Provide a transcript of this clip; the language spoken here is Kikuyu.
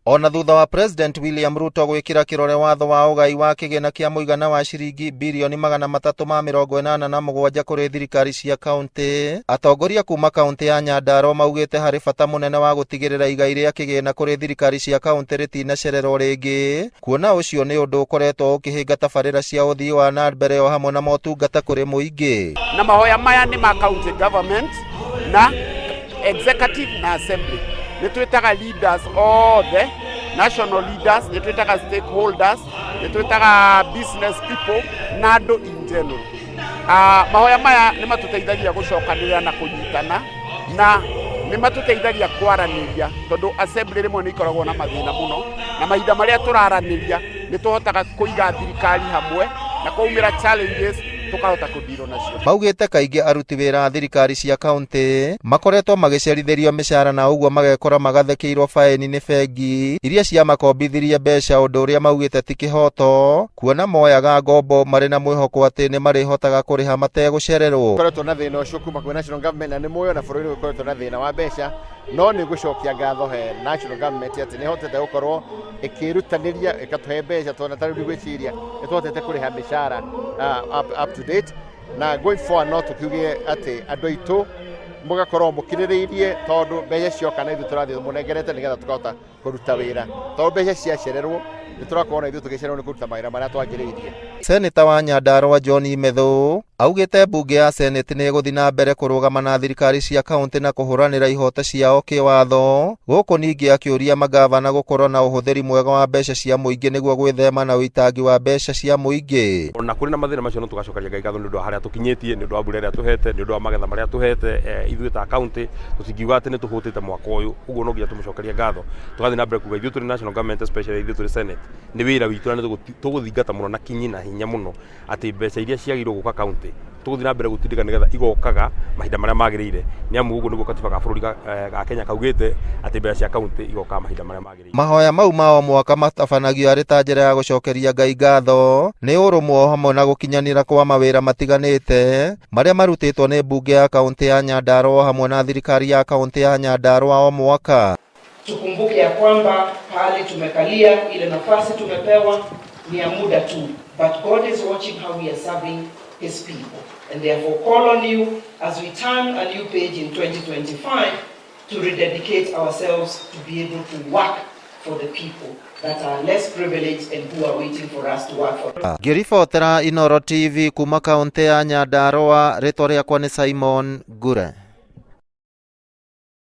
Ona thutha wa President William Ruto gwĩkĩra kĩrore watho wa ũgai wa kĩgĩna kĩa mũigana wa ciringi birioni 387 kũrĩ thirikari cia kaunti, atongoria kuma kaunti ya Nyandarua maugĩte harĩ bata mũnene wa gũtigĩrĩra igai rĩa kĩgĩna kũrĩ thirikari cia kaunti rĩtinacererwo rĩngĩ, kuona ũcio nĩ ũndũ ũkoretwo ũkĩhĩnga tabarĩra cia ũthii wa na mbere o hamwe na motungata kũrĩ mũingĩ. Na mahoya maya nĩ ma county government na executive na assembly. Nĩ twĩtaga leaders othe, national leaders, nĩ twĩtaga stakeholders, nĩ twĩtaga business people na andũ in general. Mahoya maya nĩ matũteithagia gũcokanĩrĩra na kũnyitana, na nĩ matũteithagia kwaranĩria, tondũ assembly rĩmwe nĩ ikoragwo na mathĩna mũno, na mahinda marĩa tũraranĩria nĩ tũhotaga kũiga thirikari hamwe, na kwaumĩra challenges tũkahota kũndirwo nacio. Maugĩte kaingĩ aruti wĩra a thirikari cia kaunti makoretwo magĩcerithĩrio mĩcara na ũguo magekora magathĩkĩirwo baĩni nĩ bengi iria ciamakombithirie mbeca, ũndũ ũrĩa maugĩte ti kĩhoto, kuona moyaga ngombo marĩ na mwĩhoko atĩ nĩ marĩhotaga kũrĩha mategũcererwo. Koretwo na thĩna ũcio kuma kwĩ national government, na nĩ muoyo na bũrũri ũkoretwo na thĩna wa mbeca, no nĩ ngũcokia ngatho he national government atĩ nĩ hotete gũkorwo ĩkĩrutanĩria ĩkatũhe mbeca, tondũ ta rĩu ndigwĩciria nĩ tũhotete kũrĩha mĩcara up to date. Na going forward no tũkiuge atĩ andũ aitũ mũgakorwo mũkirĩrĩirie, tondũ mbeca cioka na ithuĩ tũrathiĩ mũnengerete nĩgetha tũkahota kũruta wĩra, tondũ mbeca ciacererwo nĩ tũrakorwo na ithuĩ tũgĩcererwo nĩ kũruta mawĩra marĩa twanjĩrĩirie. Seneta wa Nyandarua John Methu augĩte mbunge ya Senate nĩ ĩgũthiĩ na mbere kũrũgama na thirikari cia kaunti na kũhũranĩra ihoto ciao kĩwatho, gũkũ ningĩ akĩũria magavana gũkorwo na ũhũthĩri mwega wa mbeca cia mũingĩ nĩguo gwĩthema na ũitangi wa mbeca cia mũingĩ. Ona kũrĩ na mathĩna macio, no tũgacokeria Ngai ngatho nĩ ũndũ wa harĩa tũkinyĩtie, nĩ ũndũ wa mbura ĩrĩa tũhete, nĩ ũndũ wa magetha marĩa tũhete. Ithuĩ ta kaunti tũtingiuga atĩ nĩ tũhũtĩte mwaka ũyũ, ũguo no nginya tũmũcokerie ngatho. Tũgathiĩ na mbere kuga ithuĩ tũrĩ national government, especially ithuĩ tũrĩ Senate, nĩ wĩra witũ na nĩ tũgũthingata mũno na kinyi na hinya mũno atĩ mbeca iria ciagĩrĩirwo gũka kaunti tũgũthiĩ na mbere gũtindĩka nĩgetha igokaga mahinda marĩa magĩrĩire, nĩ amu ũguo nĩguo katiba ga bũrũri ga Kenya kaugĩte atĩ mbeca cia kaunti igokaga mahinda marĩa magĩrĩire. Mahoya mau ma o mwaka matabanagio arĩ ta njĩra ya gũcokeria Ngai ngatho nĩ ũrũmwe o hamwe na gũkinyanĩra kwa mawĩra matiganĩte marĩa marutĩtwo nĩ mbunge ya kaunti ya Nyandarua hamwe na thirikari ya kaunti ya Nyandarua o mwaka. Tukumbuke ya kwamba pahali tumekalia, ile nafasi tumepewa ni ya muda tu, but God is watching how we are serving his people, and therefore call on you as we turn a new page in 2025 to rededicate ourselves to be able to work for the people that are less privileged and who are waiting for us to work for. Ngĩribotera Inoro TV kuma kaunti ya Nyandarua, rĩtwa rĩakwa nĩ Simon Ngure.